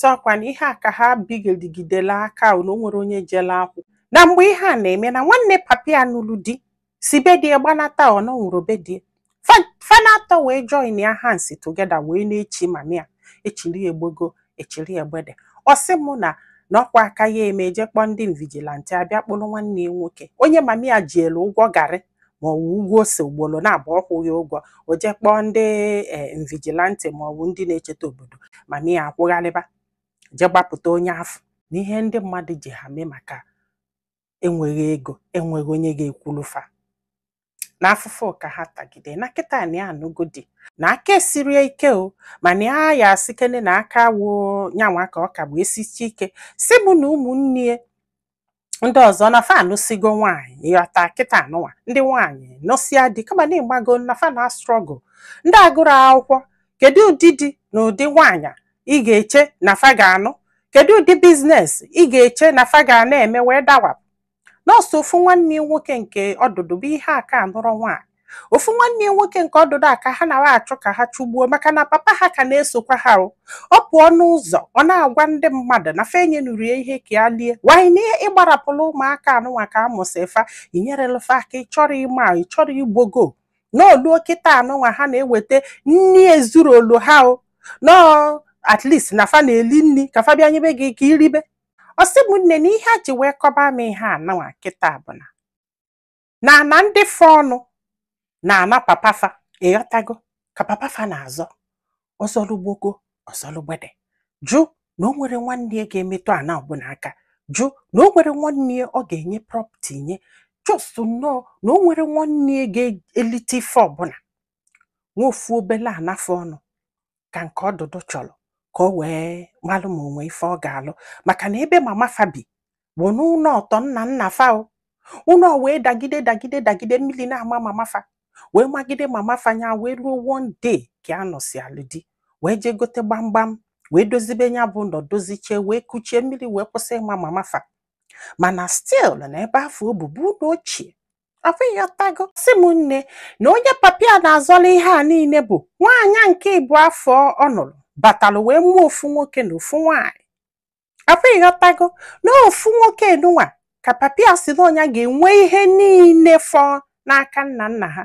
Sọkwa na ihe a ka ha bigidigidela aka o, na o nwere onye jele akwụ na mgbe ihe a na-eme na nwanne papi ya nụrụ di si be di ya gbanata, ọ na nwụrụ be di fana atọ wee join ya hands together wee na-echi mami ya echiri egbogo echiri egbede. Ọ sị mụ na ọkwa aka ya eme eje kpọọ ndị vigilante abịa kpụrụ nwanne ya nwoke, onye mami ya ji elu ụgwọ garị ma ọ bụ ụgwọ ose ugboro na-abụ ọkwụghị ụgwọ. O jee kpọọ ndị vigilante ma ọ bụ ndị na-echeta obodo, mami ya akwụgharịba jee gbapụta onye afọ. Na ihe ndị mmadụ ji ha mee maka enweghị ego, enweghị onye ga-ekwulufa na afụfụ ka ha tagide. Na kịta na ya anụgo di na aka esirie ike o, mana ya ya asịkene na aka wuo nyanwa ka ọ ka bụ esichi ike. Si mụ na ụmụnne ya ndị ọzọ na fa anụsigo nwaanyị, ịghọta? Kịta anụnwa ndị nwaanyị nụsịa di kama na ịgbago na fa na struggle. Ndị agụrụ akwụkwọ, kedu ụdị di na ụdị nwaanyị ị ga-eche na fa ga-anụ? Kedu ụdị business ị ga-eche na fa ga na-eme wee dawapụ? Nọọsụ ofu nwanne ya nwoke nke ọdụdụ bụ ihe aka anụrụ nwaanyị, ofu nwanne ya nwoke nke ọdụdụ aka ha na achụ ka ha chụgbuo, maka na papa ha ka na-esokwa ha o. Ọ pụọ n'ụzọ, ọ na-agwa ndị mmadụ na fa enyenuru ya ihe ka ya lie wanyị na ịgbarapụla ụmụaka anụnwa ka amụsị fa inyerelfa aka. Ịchọrọ ịma, ịchọrọ igbogo n'oluo kịta anụnwa ha na-eweta nni ezuru olu ha o nọọ, at least na fa na-eli nni ka fa bịa nyebe gị ka iribe. Ọ sị m nne, na ihe a ji wee kọba m ihe anụnwa kịta bụ na ndị fe ọnụ na ana papa fa, ịghọtago, ka papa fa na-azọ ọzọlugbogo ọzọlugbede jụ na o nwere nwanne ya ga-emetụ ana ọbụla aka, jụ na o nwere nwanne ya ọ ga-enye property nye, just nnọọ na o nwere nwanne ya ga-elite ife ọbụla. Nwa ofu obele anafe ọnụ ka nke ọdụdụ chọrọ ka o wee malụ ma onwe ife ọ ga-alụ, maka na ebe mama fa bi bụ n'ụlọ ọtọ nna nna fa o. Ụlọ wee dagide dagide dagide, mmiri na-ama mama fa wee magide mama fa nya wee ruo one day ka a nọsi alụ di wee jee gote gbamgbam wee dozibe ya bụ ụlọ, dozichie wee kuchie, mmiri wee kwụsị ịma mama fa, mana still na ebe afọ o bụ bụ ụlọ ochie afọ. Ịghọtago? Sị m nne, na onye papia na-azọla ihe a niile bụ nwaanyị nke ịbụ afọ ọ nụrụ batalụ wee mụọ ofu nwoke na ofu nwaanyị afọ. Ịghọtago, na ofu nwoke nụnwa ka papia si na ọnya ga-enwe ihe niile fọ n'aka nna nna ha.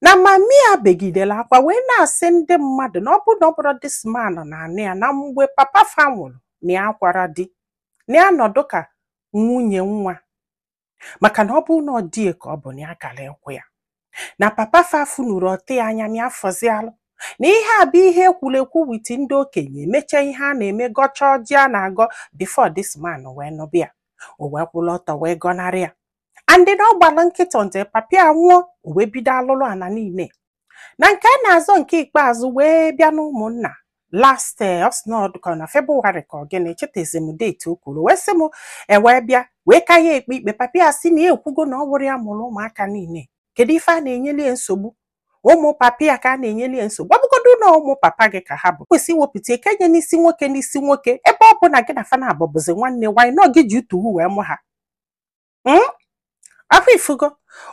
Na mami ya begidere akwa wee na-asị ndị mmadụ na ọ bụ na ọ bụrụ this man na anụ ya na mgbe papa fa nwụrụ na ya kwara di na ya nọdụ ka nwunye nwa, maka na ọ bụ na ọ die ka ọ bụ na ya kara ịkwụ ya na papa fa funuru ọtị ya anya ma ya fọzialụ. Na ihe a bụ ihe ekwurekwu with ndị okenye, emechaa ihe a na-eme, gọchaa ọjị a na-agọ before this man wee nụbịa, o wee kwụrụ ọtọ wee gọnarị ya. And na ọ gbara nkịtị ntị papi anwụọ, o wee bido alụlụ ana niile na nke a na-azọ nke ikpeazụ wee bịa na ụmụnna last ọ sị na ọ dịka na Febụwarị ka ọ gịnị, echetezi m date o kwuru. Wee sị m e wee bịa wee ka ya ekpe ikpe, papi ya sị na ya ekwugo na ọ wụrụ ya mụrụ ụmụaka niile. Kedu ife a na-enyeli ya nsogbu? Ụmụ papi ya ka a na-enyeli ya nsogbu. Ọ bụgodu na ụmụ papa gị ka ha bụ kwesị iwepụta eke nye n'isi nwoke n'isi nwoke, ebe ọ bụ na gị na fana abụ bụzi nwanne nwanyị na gị ji utuwu wee mụ ha. Afọ ifugo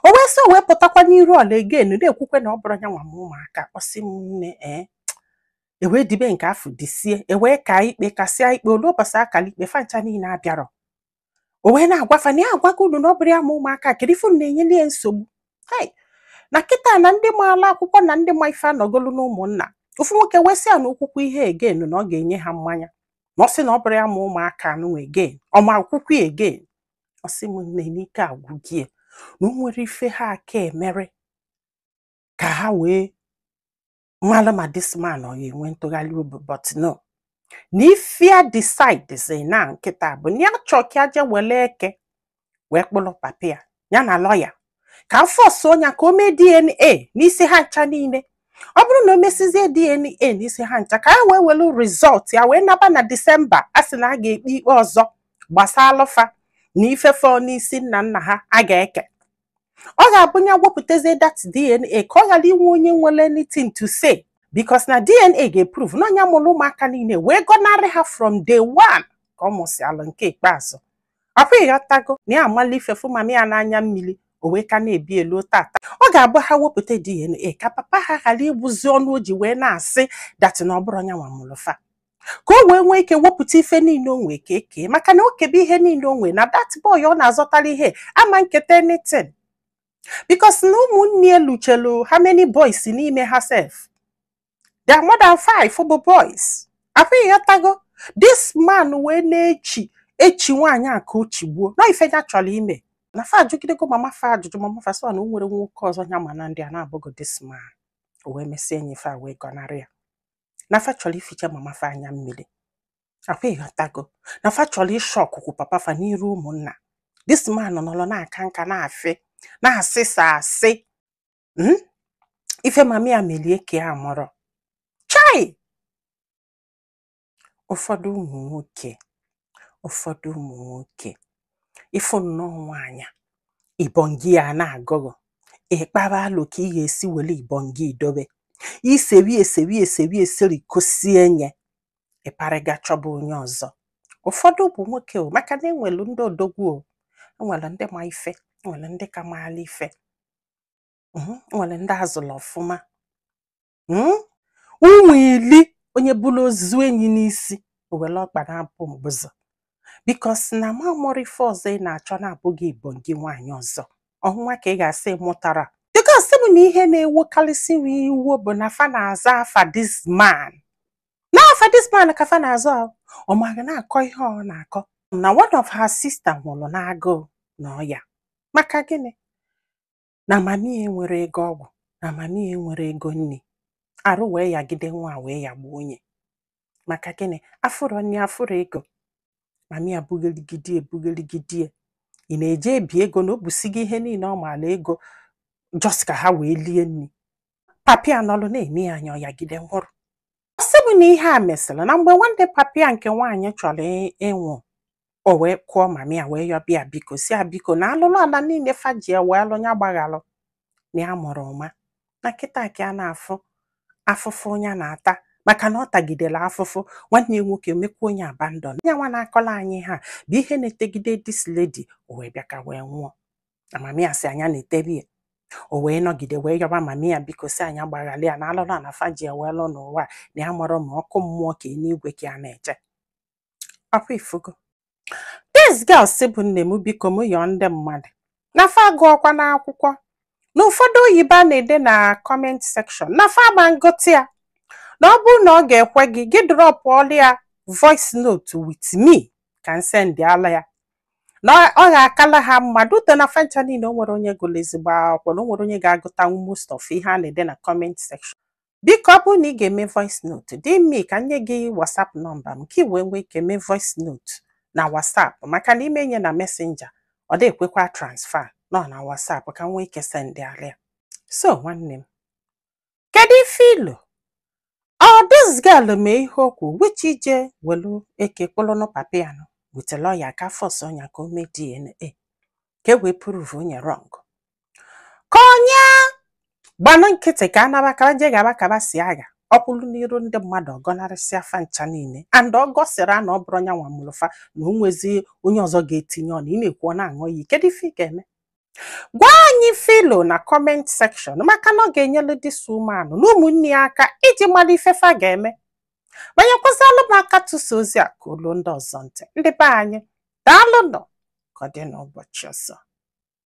o wee sị o wee pụtakwa n'iru ọla again na-ekwukwe na ọ bụrụ ya nwa m ụmụaka. Ọ sị m nne, ee, ewee dibe nke afọ disie, ewee kaa ikpe, kasịa ikpe olu ụbọchị akara ikpe fancha niile abịarọ. O wee na-agwafa na ya agwago unu na ọ bụrụ ya ma ụmụaka, kedu ife unu na-enyeli ya nsogbu? Hai, na kịta na ndị maala akwụkwọ na ndị ma ife anọgolu na ụmụnna. Ofu nwoke wee sị ya na okwukwu ihe again na ọ ga-enye ha mmanya ma ọ sị na ọ bụrụ ya ma ụmụaka anụnwa again, ọ ma akwụkwọ ya again. Ọ sị m nne, n'ike agwụgie na o nwere ife ha aka emere ka ha wee malụ ma this man ọ ga-enwe ntụgharị obi. But no, na ife ya decide zi na nkịta bụ na ya chọọ ka ya jee wele eke wee kpụrụ papa ya, ya na lọya, ka afọ ọsọ ya ka o mee DNA n'isi ha ncha niile. Ọ bụrụ na o mesizie DNA n'isi ha ncha, ka ya wee welu result ya wee naba na Disemba a sị na a ga-ekpe ikpe ọzọ gbasara fa na ifefe n'isi nna nna ha a ga-eke. Ọ ga-abụ ya wepụtazie that DNA ka ọ ghara inwe onye nwere anything to say, because na DNA ga-eprove na onye mụrụ ụmụaka niile wee gọnarị ha from day one ka ọ mụsịalụ nke ikpeazụ. Ọkwa ịghọtago, na ya amala ifefu mama ya n'anya mmiri, o wee ka na-ebi elu tata. Ọ ga-abụ ha wepụta DNA ka papa ha ghara igbuzi ọnụ o ji wee na-asị that na ọ bụrụ onye nwa mụrụ fa. Ka o wee nwee ike wepụta ife niile o nwee ka eke, maka na o kebe ihe niile o nwee na that boy ọ na-azọtara ihe ama nketa anything, because na ụmụnne ya luchelu how many boys n'ime ha sef. There are more than five bụ boys. Afọ ịghọtago? This man wee na-echi echi nwaanyị a ka o chigbuo na ife ya chọrọ ime na fa ajụgidego mama fa ajụjụ. Mama fa sị na o nwere nwoke ọzọ ya ma na ndị a na-abụghị this man. O wee mesịa enyi fa wee gọnarị ya na fa chọrọ ificha mama fa anya mmiri. Akwa ịghọtago na fa chọrọ ịshọ ọkụkụ papa fa n'iru ụmụnna? This man nọrọ na-aka nka, na-afị, na-asịsa asị. Ife mama ya melie ka ya mụrụ chai. Ụfọdụ ụmụ nwoke, ụfọdụ ụmụ nwoke, ịfụ nnọọ nwaanyị ibongi ya na-agụgụ, ịkpaba alụ ka ị ga-esi were ibongi dobe isewi esewi esewi eseri kosie nye, ịparịga chọba onye ọzọ. Ụfọdụ bụ nwoke o, maka na enwelu ndị odogwu o, enwere ndị ma ife, enwere ndị ka maala ife, enwere ndị azụlụ ọfụma. Ụmụ ili onye bụrụ ozu enyi n'isi, o were ọkpa na-abụ mbụzọ, because na ma mụrụ ife ọzọ ị na-achọ na-abụghị ibongi nwaanyị ọzọ ọnwa ka ị ga-asị mụtara. Because m na ihe na-ewokarịsị m iwo bụ na fa na-aza afa this man, na afa this man ka fa na-aza. Ọ maghị na-akọ ihe ọ na-akọ na one of her sister nwụrụ n'agụụ na ọya. Maka gịnị? Na mami ya nwere ego ọgwụ, na mami ya nwere ego nri, arụ wee yagide nwa wee ya gbuo onye. Maka gịnị? Afụrọ nri, afụrọ ego. Mami ya bugheligide ebugheligide, ị na-eje ebi ego na o busigo ihe niile ọ maala ego just ka ha wee lie nri. Papi ya nọlụ na-eme ya anya, ọ yagide nwụrụ. Ọ sị m na ihe a mesịrị na mgbe nwanne papi ya nke nwaanyị chọrọ ịnwụ, o wee kụọ mami ya wee yọbịa biko, si ya biko, na alụlụ ala niile fa ji ya wee lụ ya gbaghalụ, na ya mụrụ ụma na kịta ka a na-afụ afụfụ onye a na-ata, maka na ọ tagidere afụfụ nwanne ya nwoke mekwa onye abandon ya. Nwa na-akọla anyị ha bụ ihe na-etegide this lady, o wee bịa ka wee nwụọ na mami ya si anya na-etebe ya. O wee nọgide wee yọba mami ya biko, si anya gbaghalị ya na alụlụ ala fa ji ya wee lụ n'ụwa, na ya mụrụ ma ọkụ mmụọ ka eluigwe ka a na-eche. Ọkwa ifugo? This girl si bụ nne m, biko m yọọ ndị mmadụ na fa gụọkwa n'akwụkwọ na ụfọdụ oyibo a na-ede na comment section na fa gba ngote ya, na ọ bụrụ na ọ ga-ekwe gị, gị dropụọla ya voice note with me ka m sendịala ya, na ọ ga-akala ha mma dute na fancha niile. O nwere onye gụrụ ezigbo akwụkwọ na o nwere onye ga-agụtanwu most of ihe a na-ede na comment section. Biko, ọ bụrụ na ị ga-eme voice note dị mme, ka nye gị WhatsApp nọmba m ka ị wee nwee ike mee voice note na WhatsApp, maka na ime nye na Messenger ọ dị ekwekwa transfer nọ na WhatsApp, ka m nwee ike sendịala ya. So nwanne m, kedu ife ilo ọ this girl mee ihe okwu which ije welu eke kpụlụnụ papa ya nọ with lawyer ka force ọnya ka o mee DNA ka e wee prove onye wrong, ka onye gbanụ nkịtị ka anaba kaba je gaba kaba si agha ọkwụlụ n'iru ndị mmadụ ọgọnarịsị afa ncha niile, and ọ gọsịrị na ọ bụrụ onye nwa mụrụ fa, na o nwezi onye ọzọ ga-etinye ọnụ. Ị na-ekwu ọ na-aṅụ iyi. Kedu ife ị ga-eme? Gwa anyị filo na comment section, maka na ọ ga-enyelu this woman na ụmụnne ya aka iji mara ife fa ga-eme. Manyekwazalụ m aka tụsa ozi a ka olu ndị ọzọ ntị. Ndị be anyị, daalụ nọ. Ka ọ dị n'ụbọchị ọzọ.